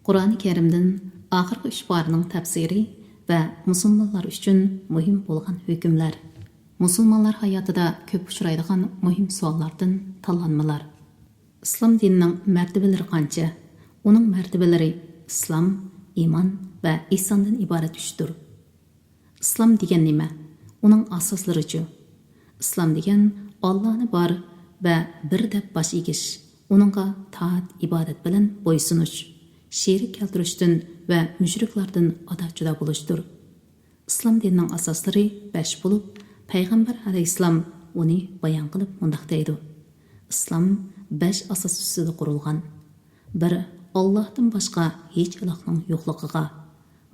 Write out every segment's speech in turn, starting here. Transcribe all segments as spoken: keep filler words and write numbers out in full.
قۇرئانى كەرىمدىن ئاخىرقى ئۈچ پارىنىڭ تەپسىرى ۋە مۇسۇلمانلار ئۈچۈن مۇھىم بولغان ھۆكۈملەر. مۇسۇلمانلار ھاياتىدا كۆپ ئۇچرايدىغان مۇھىم سوئاللاردىن تاللانمىلار. ئىسلام دىنىنىڭ مەرتىۋىلىرى قانچە؟ ئۇنىڭ مەرتىۋىلىرى ئىسلام، ئىمان ۋە ئېھساندىن ئىبارەت ئۈچتۇر. ئىسلام دېگەن نېمە؟ ئۇنىڭ ئاساسلىرىچۇ؟ ئىسلام دېگەن ئاللانى بار ۋە بىر دەپ باش ئېگىش، ئۇنىڭغا تائەت-ئىبادەت بىلەن بويسۇنۇش، شېرىك كەلتۈرۈشتىن ۋە مۇشرىكلاردىن ئادا-جۇدا بولۇشتۇر. ئىسلام دىنىنىڭ ئاساسلىرى بەش بولۇپ، پەيغەمبەر ئەلەيھىسسالام ئۇنى بايان قىلىپ مۇنداق دەيدۇ: ئىسلام بەش ئاساس ئۈستىدە قۇرۇلغان. بىر، ئاللاھتىن باشقا ھېچ ئىلاھنىڭ يوقلۇقىغا،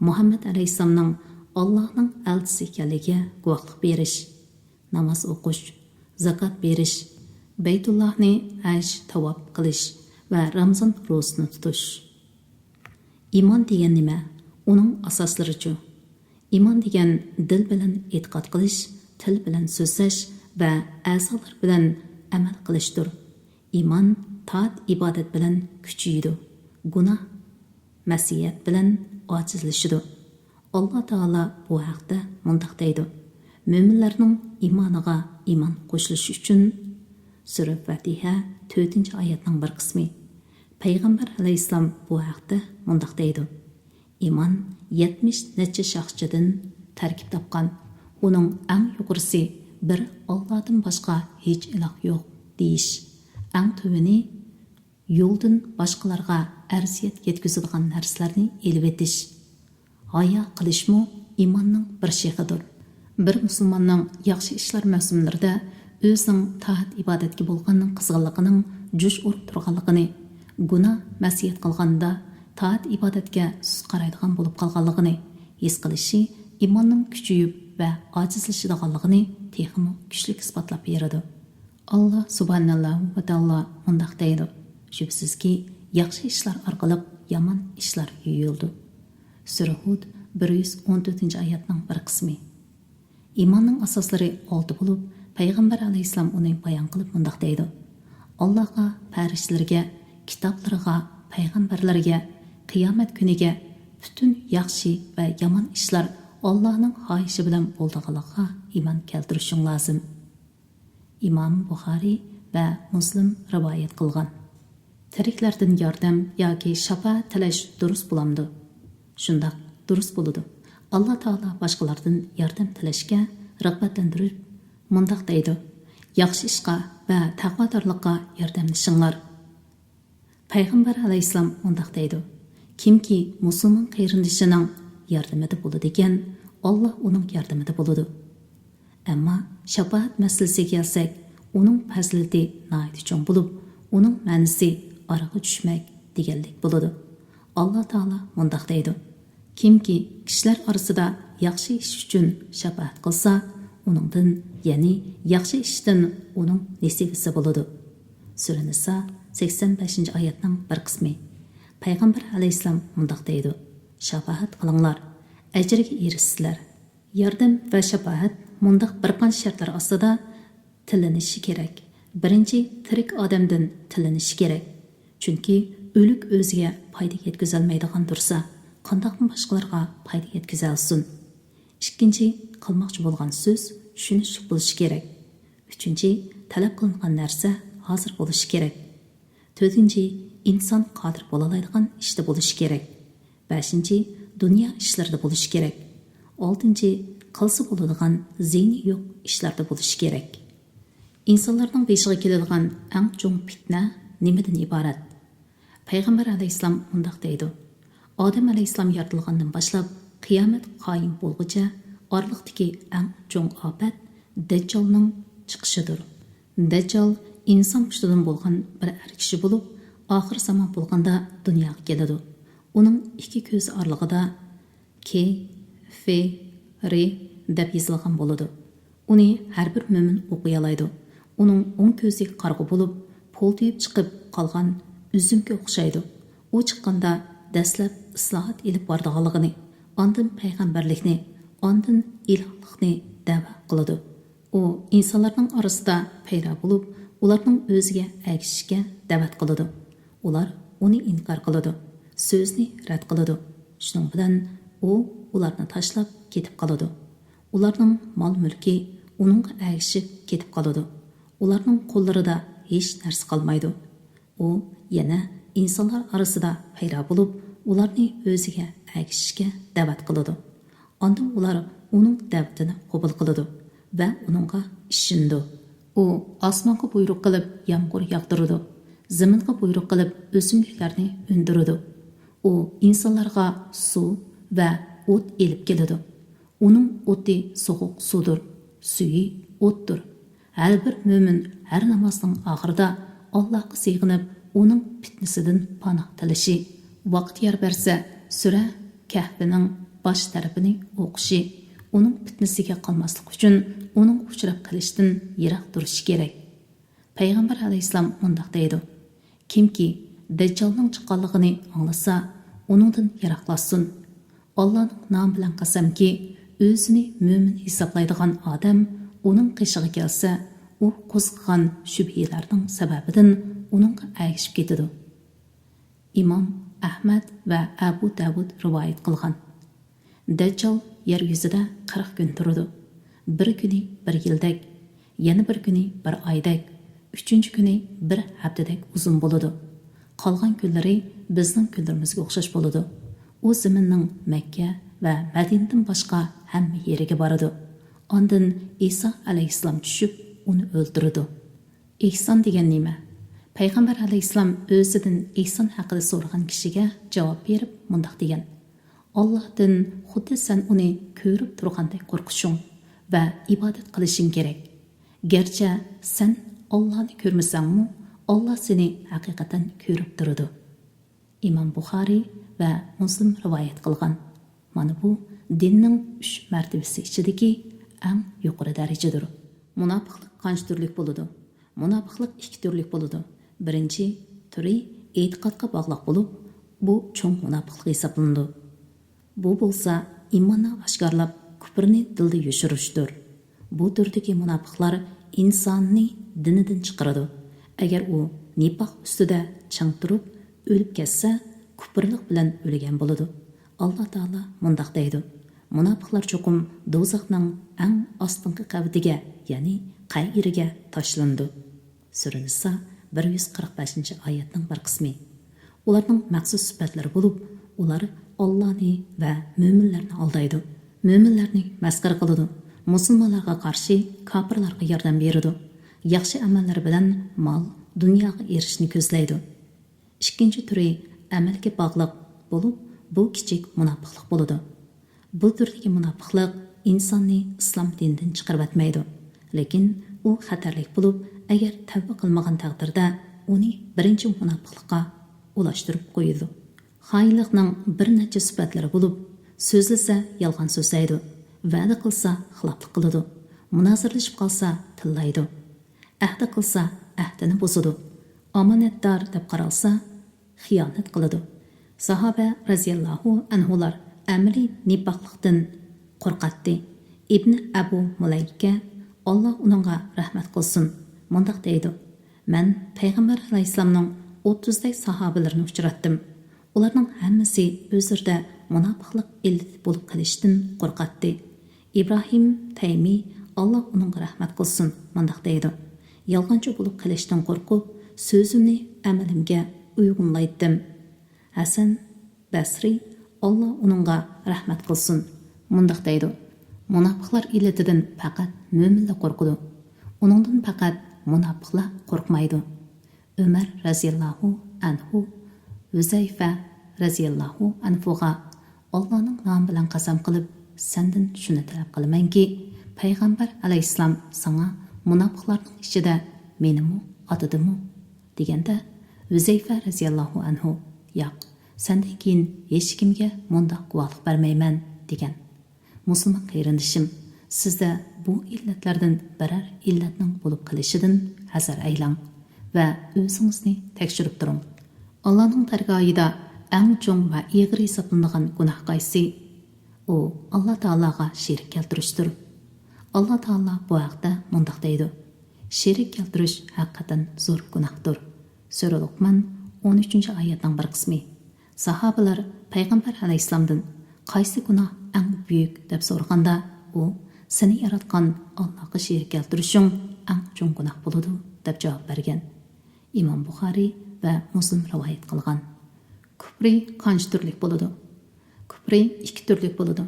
مۇھەممەد ئەلەيھىسسالامنىڭ ئاللاھنىڭ ئەلچىسى ئىكەنلىكىگە گۇۋاھلىق بېرىش، ناماز ئوقۇش، زاكات بېرىش، بەيتۇللاھنى ھەج، تاۋاپ قىلىش ۋە رامىزان روزىسىنى تۇتۇش. ئىمان دېگەن نېمە؟ ئۇنىڭ ئاساسلىرىچۇ؟ ئىمان دېگەن دىل بىلەن ئېتىقاد قىلىش، تىل بىلەن سۆزلەش ۋە ئەزالار بىلەن ئەمەل قىلىشتۇر. ئىمان تائەت-ئىبادەت بىلەن كۈچىيىدۇ، گۇناھ، مەسىيەت بىلەن ئاجىزلىشىدۇ. ئاللا تائالا بۇ ھەقتە مۇنداق دەيدۇ: مۆمىنلەرنىڭ ئىمانىغا ئىمان قوشۇلۇشى ئۈچۈن. سۈرە فاتىھە، تۆتىنچى ئايەتنىڭ بىر قىسمى. پەيغەمبەر ئەلەيھىسسالام بۇ ھەقتە مۇنداق دەيدۇ: ئىمان يەتمىش نەچچە شاخچىدىن تەركىب تاپقان. ئۇنىڭ ئەڭ يۇقىرىسى بىر ئاللادىن باشقا ھېچ ئىلاھ يوق دېيىش. ئەڭ تۆۋىنى يولدىن باشقىلارغا ئەرزىيەت يەتكۈزىدىغان نەرسىلەرنى ئېلىۋېتىش. ھايا قىلىشمۇ ئىماننىڭ بىر شېخىدۇر. بىر مۇسۇلماننىڭ ياخشى ئىشلار مەۋسۇملىرىدا ئۆزىنىڭ تائەت-ئىبادەتكە بولغان قىزغىنلىقىنىڭ جۇش ئۇرۇپ تۇرغانلىقىنى، گۇناھ، مەسىيەت قىلغاندا تائەت-ئىبادەتكە سۇس قارايدىغان بولۇپ قالغانلىقىنى ھېس قىلىشى ئىماننىڭ كۈچىيىپ ۋە ئاجىزلىشىدىغانلىقىنى تېخىمۇ كۈچلۈك ئىسپاتلاپ بېرىدۇ. ئاللا سۇبھانەللاھۇ ۋە تائالا مۇنداق دەيدۇ: شۈبھىسىزكى، ياخشى ئىشلار ئارقىلىق يامان ئىشلار يۇيۇلىدۇ. سۈرە ھۇد، بىر يۈز ئون تۆتىنچى ئايەتنىڭ بىر قىسمى. ئىماننىڭ ئاساسلىرى ئالتە بولۇپ، پەيغەمبەر ئەلەيھىسسالام ئۇنى بايان قىلىپ مۇنداق دەيدۇ: ئاللاغا، پەرىشتىلىرىگە، كىتابلىرىغا، پەيغەمبەرلىرىگە، قىيامەت كۈنىگە، پۈتۈن ياخشى ۋە يامان ئىشلار ئاللانىڭ خاھىشى بىلەن بولىدىغانلىقىغا ئىمان كەلتۈرۈشۈڭ لازىم. ئىمام بۇخارىي ۋە مۇسلىم رىۋايەت قىلغان. تىرىكلەردىن ياردەم ياكى شاپائەت تىلەش دۇرۇس بولامدۇ؟ شۇنداق، دۇرۇس بولىدۇ. ئاللا تائالا باشقىلاردىن ياردەم تىلەشكە رىغبەتلەندۈرۈپ مۇنداق دەيدۇ: ياخشى ئىشقا ۋە تەقۋادارلىققا ياردەملىشىڭلار. پەيغەمبەر ئەلەيھىسسالام مۇنداق دەيدۇ: كىمكى مۇسۇلمان قېرىندىشىنىڭ ياردىمىدە بولىدىكەن، ئاللا ئۇنىڭ ياردىمىدە بولىدۇ. ئەمما شاپائەت مەسىلىسىگە كەلسەك، ئۇنىڭ پەزىلىتى ناھايىتى چوڭ بولۇپ، ئۇنىڭ مەنىسى ئارىغا چۈشمەك دېگەنلىك بولىدۇ. ئاللا تائالا مۇنداق دەيدۇ: كىمكى كىشىلەر ئارىسىدا ياخشى ئىش ئۈچۈن شاپائەت قىلسا، ئۇنىڭدىن، يەنى ياخشى ئىشتىن ئۇنىڭ نېسىۋىسى بولىدۇ. سۈرە نىسا، سەكسەن بەشىنچى ئايەتنىڭ بىر قىسمى. پەيغەمبەر ئەلەيھىسسالام مۇنداق دەيدۇ: شاپائەت قىلىڭلار، ئەجىرگە ئېرىشىسىلەر. ياردەم ۋە شاپائەت مۇنداق بىر قانچە شەرتلەر ئاستىدا تىلىنىشى كېرەك. بىرىنچى، تىرىك ئادەمدىن تىلىنىشى كېرەك. چۈنكى ئۆلۈك ئۆزىگە پايدا يەتكۈزەلمەيدىغان تۇرسا، قانداقمۇ باشقىلارغا پايدا يەتكۈزەلسۇن؟ ئىككىنچى، قىلماقچى بولغان سۆز چۈشىنىشلىك بولۇشى كېرەك. ئۈچىنچى، تەلەپ قىلىنغان نەرسە ھازىر بولۇشى كېرەك. تۆتىنچى، ئىنسان قادىر بولالايدىغان ئىشتا بولۇشى كېرەك. بەشىنچى، دۇنيا ئىشلىرىدا بولۇشى كېرەك. ئالتىنچى، قىلسا بولىدىغان، زىيىنى يوق ئىشلاردا بولۇشى كېرەك. ئىنسانلارنىڭ بېشىغا كېلىدىغان ئەڭ چوڭ پىتنە نېمىدىن ئىبارەت؟ پەيغەمبەر ئەلەيھىسسالام مۇنداق دەيدۇ: ئادەم ئەلەيھىسسالام يارىتىلغاندىن باشلاپ قىيامەت قايىم بولغۇچە ئارىلىقتىكى ئەڭ چوڭ ئاپەت دەججالنىڭ چىقىشىدۇر. دەججال ئىنسان پۇتىدىن بولغان بىر ئەر كىشى بولۇپ، ئاخىر زامان بولغاندا دۇنياغا كېلىدۇ. ئۇنىڭ ئىككى كۆزى ئارىلىقىدا كې، فې، رې دەپ يېزىلغان بولىدۇ. ئۇنى ھەر بىر مۆمىن ئوقۇيالايدۇ. ئۇنىڭ ئوڭ كۆزى قارىغۇ بولۇپ، پولتىيىپ چىقىپ قالغان ئۈزۈمگە ئوخشايدۇ. ئۇ چىققاندا دەسلەپ ئىسلاھات ئېلىپ بارىدىغانلىقىنى، ئاندىن پەيغەمبەرلىكنى، ئاندىن ئىلاھلىقنى دەۋا قىلىدۇ. ئۇ ئىنسانلارنىڭ ئارىسىدا پەيدا بولۇپ، ئۇلارنىڭ ئۆزىگە ئەگىشىشكە دەۋەت قىلىدۇ. ئۇلار ئۇنى ئىنكار قىلىدۇ. سۆزنى رەت قىلىدۇ. شۇنىڭ بىلەن ئۇ ئۇلارنى تاشلاپ كېتىپ قالىدۇ. ئۇلارنىڭ مال-مۈلكى ئۇنىڭغا ئەگىشىپ كېتىپ قالىدۇ. ئۇلارنىڭ قوللىرىدا ھېچ نەرسە قالمايدۇ. ئۇ يەنە ئىنسانلار ئارىسىدا پەيدا بولۇپ، ئۇلارنى ئۆزىگە ئەگىشىشكە دەۋەت قىلىدۇ. ئاندىن ئۇلار ئۇنىڭ دەۋىتىنى قوبۇل قىلىدۇ ۋە ئۇنىڭغا ئىشىنىدۇ. ئۇ ئاسمانغا بۇيرۇق قىلىپ يامغۇر ياغدۇرىدۇ، زېمىنغا بۇيرۇق قىلىپ ئۆسۈملۈكلەرنى ئۈندۈرىدۇ. ئۇ ئىنسانلارغا سۇ ۋە ئوت ئېلىپ كېلىدۇ. ئۇنىڭ ئوتى سوغۇق سۇدۇر، سۈيى ئوتتۇر. ھەر بىر مۆمىن ھەر نامازنىڭ ئاخىرىدا ئاللاھقا سىغىنىپ، ئۇنىڭ پىتنىسىدىن پاناھ تىلىشى، ۋاقىت يار بەرسە، سۈرە كەھپىنىڭ باش تەرىپىنى ئوقۇشى، ئۇنىڭ پىتنىسىگە قالماسلىق ئۈچۈن ئۇنىڭغا ئۇچراپ قېلىشتىن يىراق تۇرۇشى كېرەك. پەيغەمبەر ئەلەيھىسسالام مۇنداق دەيدۇ: كىمكى دەججالنىڭ چىققانلىقىنى ئاڭلىسا، ئۇنىڭدىن يىراقلاشسۇن. ئاللانىڭ نامى بىلەن قەسەمكى، ئۆزىنى مۆمىن ھېسابلايدىغان ئادەم ئۇنىڭ قېشىغا كەلسە، ئۇ قوزغىغان شۈبھىلەرنىڭ سەۋەبىدىن ئۇنىڭغا ئەگىشىپ كېتىدۇ. ئىمام ئەھمەد ۋە ئەبۇ داۋۇد رىۋايەت قىلغان. دەججال يەر يۈزىدە قىرىق كۈن تۇرىدۇ. بىر كۈنى بىر يىلدەك، يەنە بىر كۈنى بىر ئايدەك، ئۈچىنچى كۈنى بىر ھەپتىدەك ئۇزۇن بولىدۇ. قالغان كۈنلىرى بىزنىڭ كۈنلىرىمىزگە ئوخشاش بولىدۇ. ئۇ زېمىننىڭ مەككە ۋە مەدىنىدىن باشقا ھەممە يېرىگە بارىدۇ. ئاندىن ئىسا ئەلەيھىسسالام چۈشۈپ، ئۇنى ئۆلتۈرىدۇ. ئېھسان دېگەن نېمە؟ پەيغەمبەر ئەلەيھىسسالام ئۆزىدىن ئېھسان ھەققىدە سورىغان كىشىگە جاۋاب بېرىپ مۇنداق دېگەن: ئاللاھتىن خۇددى سەن ئۇنى كۆرۈپ تۇرغاندەك قورقۇشۇڭ ۋە ئىبادەت قىلىشىڭ كېرەك. گەرچە سەن ئاللانى كۆرمىسەڭمۇ، ئاللا سېنى ھەقىقەتەن كۆرۈپ تۇرىدۇ. ئىمام بۇخارىي ۋە مۇسلىم رىۋايەت قىلغان. مانا بۇ دىننىڭ ئۈچ مەرتىۋىسى ئىچىدىكى ئەڭ يۇقىرى دەرىجىدۇر. مۇناپىقلىق قانچە تۈرلۈك بولىدۇ؟ مۇناپىقلىق ئىككى تۈرلۈك بولىدۇ. بىرىنچى تۈرى ئېتىقادقا باغلىق بولۇپ، بۇ چوڭ مۇناپىقلىق ھېسابلىنىدۇ. بۇ بولسا ئىماننى ئاشكارىلاپ، كۇپرنى دىلدا يوشۇرۇشتۇر. بۇ تۈردىكى مۇناپىقلار ئىنساننى دىنىدىن چىقىرىدۇ. ئەگەر ئۇ نىپاق ئۈستىدە چىڭ تۇرۇپ، ئۆلۈپ كەتسە، كۇپرلۇق بىلەن ئۆلگەن بولىدۇ. ئاللا تائالا مۇنداق دەيدۇ: مۇناپىقلار چوقۇم دوزاخنىڭ ئەڭ ئاستىنقى قەۋىتىگە، يەنى قەئىرىگە تاشلىنىدۇ. سۈرە نىسا بىر يۈز قىرىق بەشىنچى ئايەتنىڭ بىر قىسمى. ئۇلارنىڭ مەخسۇس سۈپەتلىرى بولۇپ، ئۇلار ئاللانى ۋە مۆمىنلەرنى ئالدايدۇ، مۆمىنلەرنى مەسخىرە قىلىدۇ، مۇسۇلمانلارغا قارشى كاپىرلارغا ياردەم بېرىدۇ، ياخشى ئەمەللىرى بىلەن مال، دۇنياغا ئېرىشىشنى كۆزلەيدۇ. ئىككىنچى تۈرى ئەمەلگە باغلىق بولۇپ، بۇ كىچىك مۇناپىقلىق بولىدۇ. بۇ تۈردىكى مۇناپىقلىق ئىنساننى ئىسلام دىنىدىن چىقىرىۋەتمەيدۇ، لېكىن ئۇ خەتەرلىك بولۇپ، ئەگەر تەۋبە قىلمىغان تەقدىردە، ئۇنى بىرىنچى مۇناپىقلىققا ئۇلاشتۇرۇپ قويىدۇ. خائىنلىقنىڭ بىر نەچچە سۈپەتلىرى بولۇپ، سۆزلىسە يالغان سۆزلەيدۇ، ۋەدە قىلسا خىلاپلىق قىلىدۇ، مۇنازىرىلىشىپ قالسا تىللايدۇ، ئەھدى قىلسا ئەھدىنى بۇزىدۇ، ئامانەتدار دەپ قارالسا خىيانەت قىلىدۇ. ساھابە رەزىياللاھۇ ئەنھۇلار ئەمەلىي نىپاقلىقتىن قورقاتتى. ئىبنى ئەبۇ مۇلەيكە، ئاللا ئۇنىڭغا رەھمەت قىلسۇن، مۇنداق دەيدۇ: مەن پەيغەمبەر ئەلەيھىسسالامنىڭ ئوتتۇزدەك ساھابىلىرىنى ئۇچراتتىم. ئۇلارنىڭ ھەممىسى ئۆزلىرىدە مۇناپىقلىق ئىللىتى بولۇپ قېلىشتىن قورقاتتى. ئىبراھىم تەيمى، ئاللا ئۇنىڭغا رەھمەت قىلسۇن، مۇنداق دەيدۇ: يالغانچى بولۇپ قېلىشتىن قورقۇپ، سۆزۈمنى ئەمىلىمگە ئۇيغۇنلايتتىم. ھەسەن بەسرى، ئاللا ئۇنىڭغا رەھمەت قىلسۇن، مۇنداق دەيدۇ: مۇناپىقلار ئىللىتىدىن پەقەت مۆمىنلا قورقىدۇ. ئۇنىڭدىن پەقەت مۇناپىقلار قورقمايدۇ. ئۆمەر رەزىياللاھۇ ئەنھۇ ھۈزەيفە رەزىياللاھۇ ئەنھۇغا: ئاللانىڭ نامى بىلەن قەسەم قىلىپ، سەندىن شۇنى تەلەپ قىلىمەنكى، پەيغەمبەر ئەلەيھىسسالام ساڭا مۇناپىقلارنىڭ ئىچىدە مېنىمۇ ئاتىدىمۇ؟ دېگەندە، ھۈزەيفە رەزىياللاھۇ ئەنھۇ: ياق، سەندىن كېيىن ھېچكىمگە مۇنداق گۇۋاھلىق بەرمەيمەن، دېگەن. مۇسۇلمان قېرىندىشىم، سىزدە بۇ ئىللەتلەردىن بىرەر ئىللەتنىڭ بولۇپ قېلىشىدىن ھەزەر ئەيلەڭ ۋە ئۆزىڭىزنى تەكشۈرۈپ تۇرۇڭ. ئاللانىڭ دەرگاھىدا ئەڭ چوڭ ۋە ئېغىر ھېسابلىنىدىغان گۇناھ قايسى؟ ئۇ ئاللا تائالاغا شېرىك كەلتۈرۈشتۇر. ئاللا تائالا بۇ ھەقتە مۇنداق دەيدۇ: شېرىك كەلتۈرۈش ھەقىقەتەن زور گۇناھتۇر. سۈرە لۇقمان، ئون ئۈچىنچى ئايەتنىڭ بىر قىسمى. ساھابىلەر پەيغەمبەر ئەلەيھىسسالامدىن، «قايسى گۇناھ ئەڭ بۈيۈك؟» دەپ سورىغاندا، ئۇ، «سېنى ياراتقان ئاللاھقا شېرىك كەلتۈرۈشۈڭ ئەڭ چوڭ گۇناھ بولىدۇ» دەپ جاۋاب بەرگەن. ئىمام بۇخارىي ۋە مۇسلىم رىۋايەت قىلغان. كۇپرى قانچە تۈرلۈك بولىدۇ؟ كۇپرى ئىككى تۈرلۈك بولىدۇ.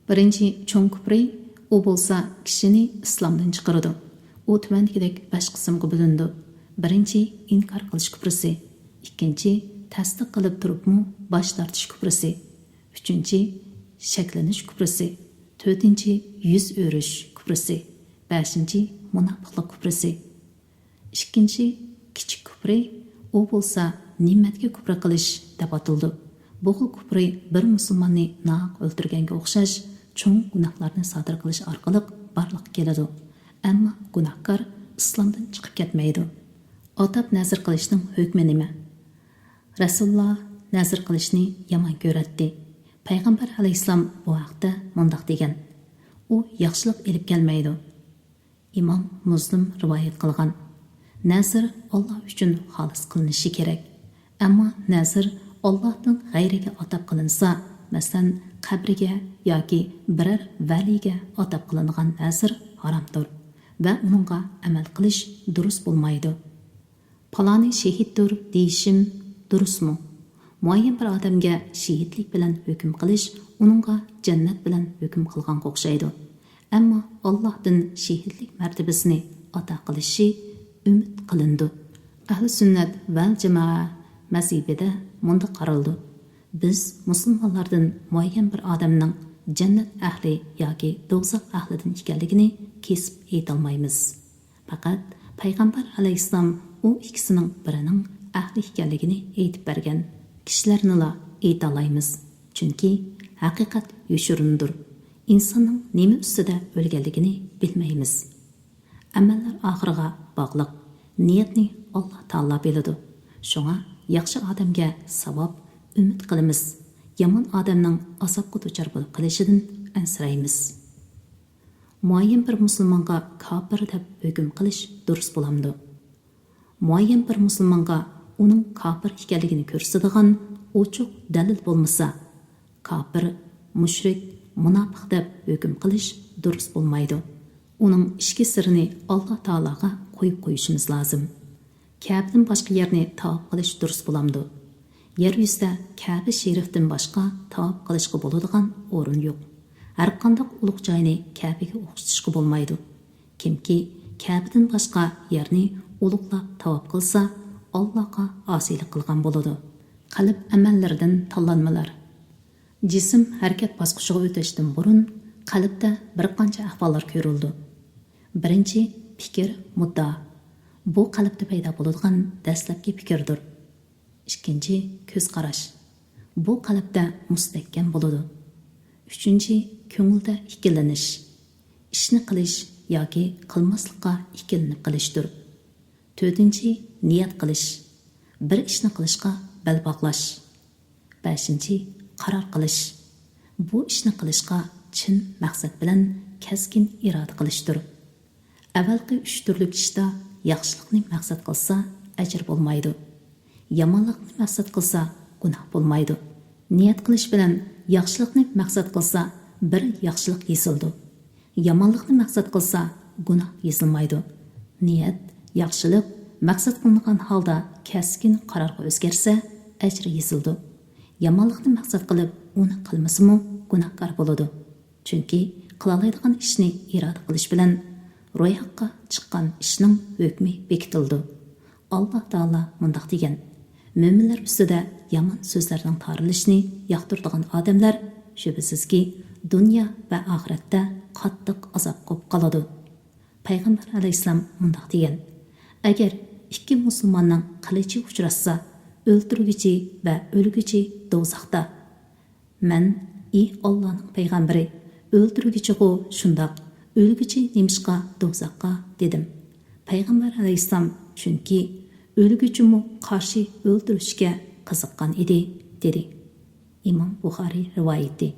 بىرىنچى چوڭ كۇپرى، ئۇ بولسا كىشىنى ئىسلامدىن چىقىرىدۇ. ئۇ تۆۋەندىكىدەك بەش قىسىمغا بۆلۈنىدۇ. بىرىنچى، ئىنكار قىلىش كۇپرىسى. ئىككىنچى، تەستىق قىلىپ تۇرۇپمۇ باش تارتىش كۇپرىسى. ئۈچىنچى، شەكلىنىش كۇپرىسى. تۆتىنچى، يۈز ئۆرۈش كۇپرىسى. بەشىنچى، مۇناپىقلىق كۇپرىسى. ئىككىنچى، كىچىك كۇپرى، ئۇ بولسا نېمەتكە كۇپرى قىلىش دەپ ئاتىلىدۇ. بۇ خىل كۇپرى بىر مۇسۇلماننى ناھەق ئۆلتۈرگەنگە ئوخشاش چوڭ گۇناھلارنى سادىر قىلىش ئارقىلىق بارلىققا كېلىدۇ. ئەمما گۇناھكار ئىسلامدىن چىقىپ كەتمەيدۇ. ئاتاپ نەزىر قىلىشنىڭ ھۆكمى نېمە؟ رەسۇلۇللا نەزىر قىلىشنى يامان كۆرەتتى. پەيغەمبەر ئەلەيھىسسالام بۇ ھەقتە مۇنداق دېگەن: «ئۇ ياخشىلىق ئېلىپ كەلمەيدۇ.» ئىمام مۇسلىم رىۋايەت قىلغان. نەزىر ئاللا ئۈچۈن خالىس قىلىنىشى كېرەك. ئەمما نەزىر ئاللاھتىن غەيرىگە ئاتاپ قىلىنسا، مەسىلەن، قەبرىگە ياكى بىرەر ۋەلىگە ئاتاپ قىلىنغان نەزىر ھارامدۇر ۋە ئۇنىڭغا ئەمەل قىلىش دۇرۇس بولمايدۇ. «پالانى شېھىتتۇر» دېيىشىم دۇرۇسمۇ؟ مۇئەييەن بىر ئادەمگە شېھىتلىك بىلەن ھۆكۈم قىلىش ئۇنىڭغا جەننەت بىلەن ھۆكۈم قىلغانغا ئوخشايدۇ. ئەمما ئاللاھتىن شېھىتلىك مەرتىبىسىنى ئاتا قىلىشى ئۈمىد قىلىنىدۇ. ئەھلى سۈننەت ۋەل جامائە مەزھىپىدە مۇنداق قارىلىدۇ: بىز مۇسۇلمانلاردىن مۇئەييەن بىر ئادەمنىڭ جەننەت ئەھلى ياكى دوزاخ ئەھلىدىن ئىكەنلىكىنى كېسىپ ئېيتالمايمىز. پەقەت پەيغەمبەر ئەلەيھىسسالام ئۇ ئىككىسىنىڭ بىرىنىڭ ئەھلى ئىكەنلىكىنى ئېيتىپ بەرگەن. كىشىلەرنىلا ئېيتالايمىز. چۈنكى ھەقىقەت يوشۇرۇندۇر. ئىنساننىڭ نېمە ئۈستىدە ئۆلگەنلىكىنى بىلمەيمىز. ئەمەللەر ئاخىرىغا باغلىق. نىيەتنى ئاللا تائالا بىلىدۇ. شۇڭا ياخشى ئادەمگە ساۋاب ئۈمىد قىلىمىز. يامان ئادەمنىڭ ئازابقا دۇچار بولۇپ قېلىشىدىن ئەنسىرەيمىز. مۇئەييەن بىر مۇسۇلمانغا كاپىر دەپ ھۆكۈم قىلىش دۇرۇس بولامدۇ؟ مۇئەييەن بىر مۇسۇلمانغا ئۇنىڭ كاپىر ئىكەنلىكىنى كۆرسىتىدىغان ئوچۇق دەلىل بولمىسا، كاپىر، مۇشرىك، مۇناپىق دەپ ھۆكۈم قىلىش دۇرۇس بولمايدۇ. ئۇنىڭ ئىچكى سىرىنى ئاللا تائالاغا قويۇپ قويۇشىمىز لازىم. كەبىدىن باشقا يەرنى تاۋاپ قىلىش دۇرۇس بولامدۇ؟ يەر يۈزىدە كەبە شېرىفتىن باشقا تاۋاپ قىلىشقا بولىدىغان ئورۇن يوق. ھەرقانداق ئۇلۇغ جاينى كەبىگە ئوخشىتىشقا بولمايدۇ. كىمكى كەبىدىن باشقا يەرنى ئۇلۇغلاپ تاۋاپ قىلسا، ئاللاغا ئاسىيلىق قىلغان بولىدۇ. قەلب ئەمەللىرىدىن تاللانمىلار. جىسىم ھەرىكەت باسقۇچىغا ئۆتۈشتىن بۇرۇن قەلبتە بىر قانچە ئەھۋاللار كۆرۈلىدۇ. بىرىنچى، پىكىر، مۇددىئا. بۇ قەلبتە پەيدا بولىدىغان دەسلەپكى پىكىردۇر. ئىككىنچى، كۆز قاراش. بۇ قەلبتە مۇستەھكەم بولىدۇ. ئۈچىنچى، كۆڭۈلدە ئىككىلىنىش. ئىشنى قىلىش ياكى قىلماسلىققا ئىككىلىنىپ قېلىشتۇر. تۆتىنچى، نىيەت قىلىش. بىر ئىشنى قىلىشقا بەل باغلاش. بەشىنچى، قارار قىلىش. بۇ ئىشنى قىلىشقا چىن مەقسەت بىلەن كەسكىن ئىرادە قىلىشتۇر. ئەۋەلقى ئۈچ تۈرلۈك ئىشتا ياخشىلىقنى مەقسەت قىلسا، ئەجىر بولمايدۇ. يامانلىقنى مەقسەت قىلسا، گۇناھ بولمايدۇ. نىيەت قىلىش بىلەن ياخشىلىقنى مەقسەت قىلسا، بىر ياخشىلىق يېزىلىدۇ. يامانلىقنى مەقسەت قىلسا، گۇناھ يېزىلمايدۇ. نىيەت، ياخشىلىق مەقسەت قىلىنغان ھالدا كەسكىن قارارغا ئۆزگەرسە، ئەجرى يېزىلىدۇ. يامانلىقنى مەقسەت قىلىپ، ئۇنى قىلمىسىمۇ، گۇناھكار بولىدۇ. چۈنكى قىلالايدىغان ئىشنى ئىرادە قىلىش بىلەن روياپقا چىققان ئىشنىڭ ھۆكمى بېكىتىلىدۇ. ئاللا تائالا مۇنداق دېگەن: مۆمىنلەر ئۈستىدە يامان سۆزلەرنىڭ تارىلىشىنى ياقتۇرىدىغان ئادەملەر، شۈبھىسىزكى، دۇنيا ۋە ئاخىرەتتە قاتتىق ئازاب قوپۇپ قالىدۇ. پەيغەمبەر ئەلەيھىسسالام مۇنداق دېگەن: ئەگەر ئىككى مۇسۇلماننىڭ قىلىچى ئۇچراشسا، ئۆلتۈرگۈچى ۋە ئۆلگۈچى دوزاختا. مەن: «ئى ئاللانىڭ پەيغەمبىرى، ئۆلتۈرگۈچىغۇ شۇنداق، ئۆلگۈچى نېمىشقا دوزاخقا؟» دېدىم. پەيغەمبەر ئەلەيھىسسالام: «چۈنكى ئۆلگۈچىمۇ قارشى ئۆلتۈرۈشكە قىزىققان ئىدى» دېدى. ئىمام بۇخارىي رىۋايىتى.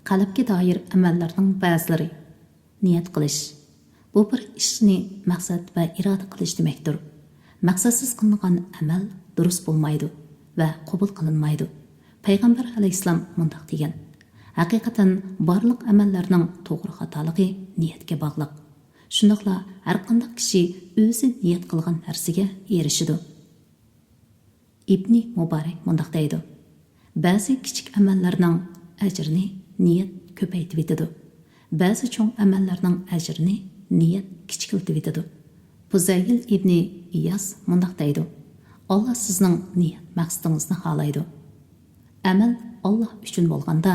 قەلبكە دائىر ئەمەللەرنىڭ بەزىلىرى. نىيەت قىلىش. بۇ بىر ئىشنى مەقسەت ۋە ئىرادە قىلىش دېمەكتۇر. مەقسەتسىز قىلىنغان ئەمەل دۇرۇس بولمايدۇ ۋە قوبۇل قىلىنمايدۇ. پەيغەمبەر ئەلەيھىسسالام مۇنداق دېگەن: «ھەقىقەتەن بارلىق ئەمەللەرنىڭ توغرا خاتالىقى نىيەتكە باغلىق. شۇنداقلا ھەرقانداق كىشى ئۆزى نىيەت قىلغان نەرسىگە ئېرىشىدۇ.» ئىبنى مۇبارەك مۇنداق دەيدۇ: «بەزى كىچىك ئەمەللەرنىڭ ئەجرىنى نىيەت كۆپەيتىۋېتىدۇ، بەزى چوڭ ئەمەللەرنىڭ ئەجرىنى نىيەت كىچىكلىتىۋېتىدۇ.» پۇزەيل ئىبنى ئىياس مۇنداق دەيدۇ: «ئاللا سىزنىڭ نىيەت مەقسىتىڭىزنى خالايدۇ.» ئەمەل ئاللا ئۈچۈن بولغاندا،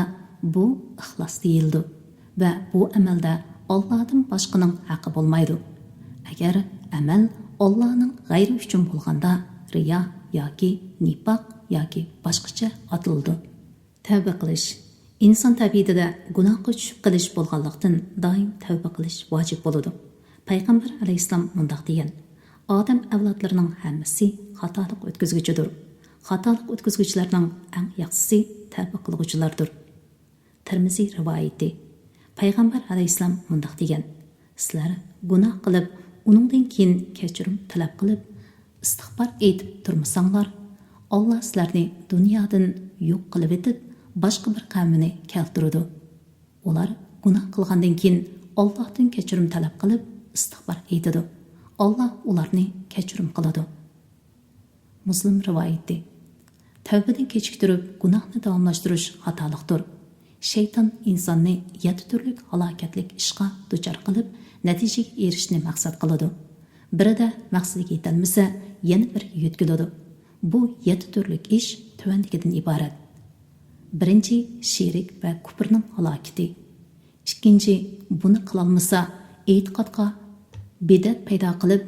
بۇ ئىخلاس دېيىلىدۇ ۋە بۇ ئەمەلدە ئاللادىن باشقىنىڭ ھەققى بولمايدۇ. ئەگەر ئەمەل ئاللانىڭ غەيرى ئۈچۈن بولغاندا، رىيا ياكى نىپاق ياكى باشقىچە ئاتىلىدۇ. تەۋبە قىلىش. ئىنسان تەبىئىتىدە گۇناھقا چۈشۈپ قېلىش بولغانلىقتىن، دائىم تەۋبە قىلىش ۋاجىپ بولىدۇ. پەيغەمبەر ئەلەيھىسسالام مۇنداق دېگەن: «ئادەم ئەۋلادلىرىنىڭ ھەممىسى خاتالىق ئۆتكۈزگۈچىدۇر. خاتالىق ئۆتكۈزگۈچىلەرنىڭ ئەڭ ياخشىسى تەۋبە قىلغۇچىلاردۇر.» تىرمىزى رىۋايىتى. پەيغەمبەر ئەلەيھىسسالام مۇنداق دېگەن: «سىلەر گۇناھ قىلىپ، ئۇنىڭدىن كېيىن كەچۈرۈم تەلەپ قىلىپ، ئىستىغپار ئېيتىپ تۇرمىساڭلار، ئاللا سىلەرنى دۇنيادىن يوق قىلىۋېتىپ، باشقا بىر قەۋمنى كەلتۈرىدۇ. ئۇلار گۇناھ قىلغاندىن كېيىن ئاللاھتىن كەچۈرۈم تەلەپ قىلىپ، ئىستىغپار ئېيتىدۇ. ئاللا ئۇلارنى كەچۈرۈم قىلىدۇ.» مۇسلىم رىۋايىتى. تەۋبىنى كېچىكتۈرۈپ، گۇناھنى داۋاملاشتۇرۇش خاتالىقتۇر. شەيتان ئىنساننى يەتتە تۈرلۈك ھالاكەتلىك ئىشقا دۇچار قىلىپ، نەتىجىگە ئېرىشىشنى مەقسەت قىلىدۇ. بىرىدە مەقسىتىگە يېتەلمىسە، يەنە بىرىگە يۆتكىلىدۇ. بۇ يەتتە تۈرلۈك ئىش تۆۋەندىكىدىن ئىبارەت. بىرىنچى، شېرىك ۋە كۇپرنىڭ ھالاكىتى. ئىككىنچى، بۇنى قىلالمىسا، ئېتىقادقا بىدئەت پەيدا قىلىپ،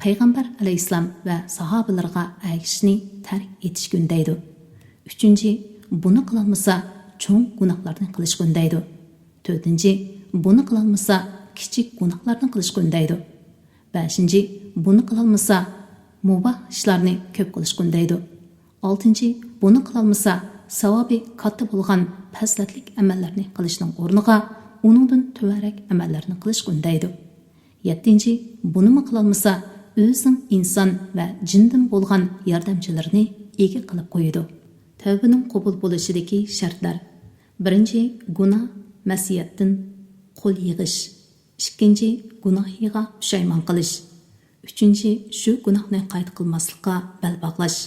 پەيغەمبەر ئەلەيھىسسالام ۋە ساھابىلىرىغا ئەگىشىشنى تەرك ئېتىشكە ئۈندەيدۇ. ئۈچىنچى، بۇنى قىلالمىسا، چوڭ گۇناھلارنى قىلىشقا ئۈندەيدۇ. تۆتىنچى، بۇنى قىلالمىسا، كىچىك گۇناھلارنى قىلىشقا ئۈندەيدۇ. بەشىنچى، بۇنى قىلالمىسا، مۇباھ ئىشلارنى كۆپ قىلىشقا ئۈندەيدۇ. ئالتىنچى، بۇنى قىلالمىسا، ساۋابى كاتتا بولغان پەزىلەتلىك ئەمەللەرنى قىلىشنىڭ ئورنىغا ئۇنىڭدىن تۆۋەنرەك ئەمەللەرنى قىلىشقا ئۈندەيدۇ. يەتتىنچى، بۇنىمۇ قىلالمىسا، ئۆزىنىڭ ئىنسان ۋە جىندىن بولغان ياردەمچىلىرىنى ئىگە قىلىپ قويىدۇ. تەۋبىنىڭ قوبۇل بولۇشىدىكى شەرتلەر. بىرىنچى، گۇناھ، مەسىيەتتىن قول يىغىش. ئىككىنچى، گۇناھىغا پۇشايمان قىلىش. ئۈچىنچى، شۇ گۇناھنى قايتا قىلماسلىققا بەل باغلاش.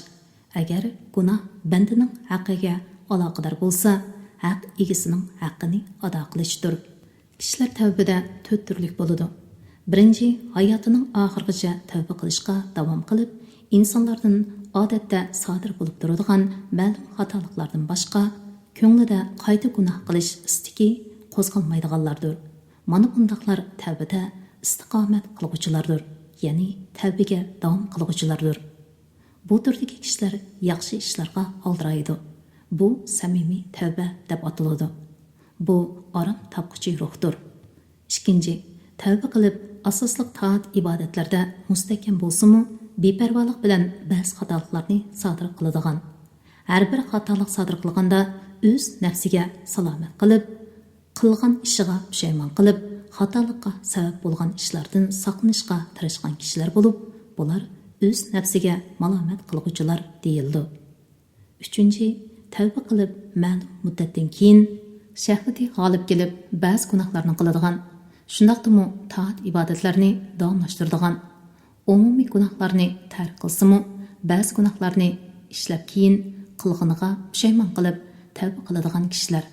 ئەگەر گۇناھ بەندىنىڭ ھەققىگە ئالاقىدار بولسا، ھەق ئىگىسىنىڭ ھەققىنى ئادا قىلىشتۇر. كىشىلەر تەۋبىدە تۆت تۈرلۈك بولىدۇ. بىرىنچى، ھاياتىنىڭ ئاخىرىغىچە تەۋبە قىلىشقا داۋام قىلىپ، ئىنسانلاردىن ئادەتتە سادىر بولۇپ تۇرىدىغان مەلۇم خاتالىقلاردىن باشقا، كۆڭلىدە قايتا گۇناھ قىلىش ئىستىكى قوزغالمايدىغانلاردۇر. مانا بۇنداقلار تەۋبىدە ئىستىقامەت قىلغۇچىلاردۇر، يەنى تەۋبىگە داۋام قىلغۇچىلاردۇر. بۇ تۈردىكى كىشىلەر ياخشى ئىشلارغا ئالدىرايدۇ. بۇ سەمىمىي تەۋبە دەپ ئاتىلىدۇ. بۇ ئارام تاپقۇچى روھتۇر. ئىككىنچى، تەۋبە قىلىپ، ئاساسلىق تائەت ئىبادەتلەردە مۇستەھكەم بولسىمۇ، بىپەرۋالىق بىلەن بەزى خاتالىقلارنى سادىر قىلىدىغان. ھەر بىر خاتالىق سادىر قىلغاندا ئۆز نەپسىگە سالامەت قىلىپ، قىلغان ئىشىغا پۇشايمان قىلىپ، خاتالىققا سەۋەب بولغان ئىشلاردىن ساقلىنىشقا تىرىشقان كىشىلەر بولۇپ، بۇلار ئۆز نەپسىگە مالامەت قىلغۇچىلار دېيىلىدۇ. ئۈچىنچى، تەۋبە قىلىپ، مەلۇم مۇددەتتىن كېيىن شەھۋىتى غالىب كېلىپ، بەزى گۇناھلارنى قىلىدىغان، شۇنداقتىمۇ تائەت ئىبادەتلەرنى داۋاملاشتۇرىدىغان، ئومۇمىي گۇناھلارنى تەرك قىلسىمۇ، بەزى گۇناھلارنى ئىشلەپ كېيىن قىلغىنىغا پۇشايمان قىلىپ، تەۋبە قىلىدىغان كىشىلەر.